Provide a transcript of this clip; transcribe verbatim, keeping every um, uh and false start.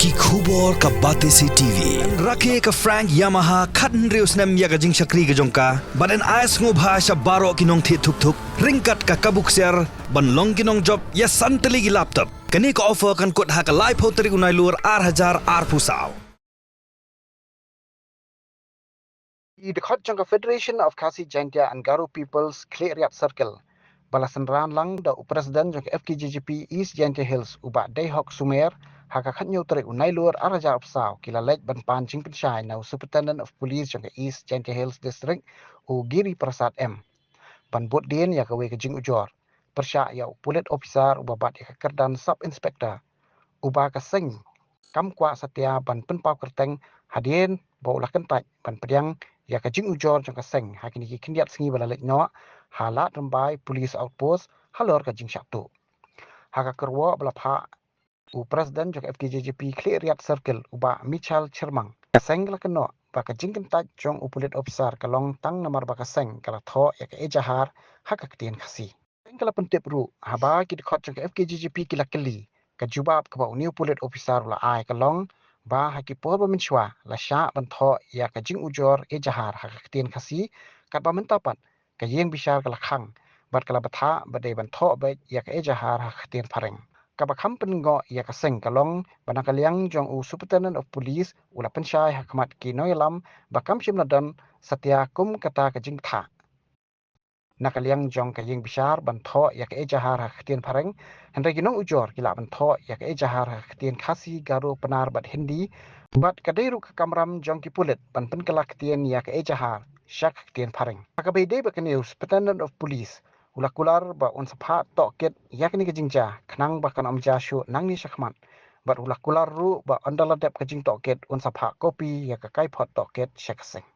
Ki khubor ka Batesi T V. Rakhe ka Frank Yamaha khathynriew snem ïa ka jingshakri ka jong ka. Bad yn ai sngewbha sha baroh ki nongthied thuk thuk ryngkat ka kabu ksiar ban long ki nongjop ïa san tylli ki laptop. Kane ka offer kan kut ha ka laiphew tarik u Nailur ar hajar arphew saw. Ki dkhot jong ka Federation of Khasi Jaintia and Garo Peoples Khliehriat Circle ba la synran lang da u President jong ka F K J G P East Jaintia Hills u Bah Deihok Sumer ha ka khathynñiew tarik u Nailur ar hajar arphew saw ki la leit ban pan jingpynshai na u Superintendent of Police jong ka East Jaintia Hills District u Giri Prasad M ban bud dien ïa kawei ka jingujor pyrshah ïa u pulit officer uba bat ïa ka kyrdan Sub Inspector uba ka seng kam kwah satia ban pynpaw kyrteng hadien ba u la kyntait ban pdiang ïa ka jingujor jong ka seng ha kine ki khyndiat sngi ba la leit noh ha Lad Rymbai Police Outpost halor ka jingshah tuh. Ha ka kyrwoh ba la phah u President jong ka F K J G P Khliehriat Circle u Bah Michal Chyrmang, ka seng ka la kynnoh ba ka jingkyntait jong u pulit officer ka long tang namar ba ka seng ka la thoh ïa ka ejahar ha ka ktien Khasi. Seng ka la pyntip ruh haba ki dkhot jong ka F K J G P ki la kylli, ka jubab kaba une u pulit officer u la ai ka long ba ha ki por ba mynshuwa la shah ban thoh ïa ka jingujor ejahar ha ka ktien Khasi, katba mynta pat ka ïing bishar ka la khang bad ka la bthah ba dei ban thoh beit ïa ka ejahar ha ka ktien Phareng. Kaba kham pyngoh ïa ka seng ka long ba na ka liang jong u Superintendent of Police u la pynshai ha khmat ki nongïalam ba kam shym la don satia kum kata ka jingthah na ka liang jong ka ïing bishar ban thoh ïa ka ejahar ha ka ktien Phareng, hynrei ki nongujor ki lah ban thoh ïa ka ejahar ha ka ktien Khasi, Garo, Pnar bad Hindi. Bad ka dei ruh ka kamram jong ki pulit ban pynkylla ktien ïa ka ejahar sha ka ktien Phareng. Ha kaba ïadei bad kane u Superintendent of Police u la kular ba un sa phah tohkit ïa kane ka jingjia khnang ba kan ym jia shuh nangne shakhmat. Bad u la kular ruh ba ynda la dep ka jingtohkit un sa phah kopi ïa ka kaiphod tohkit sha ka seng.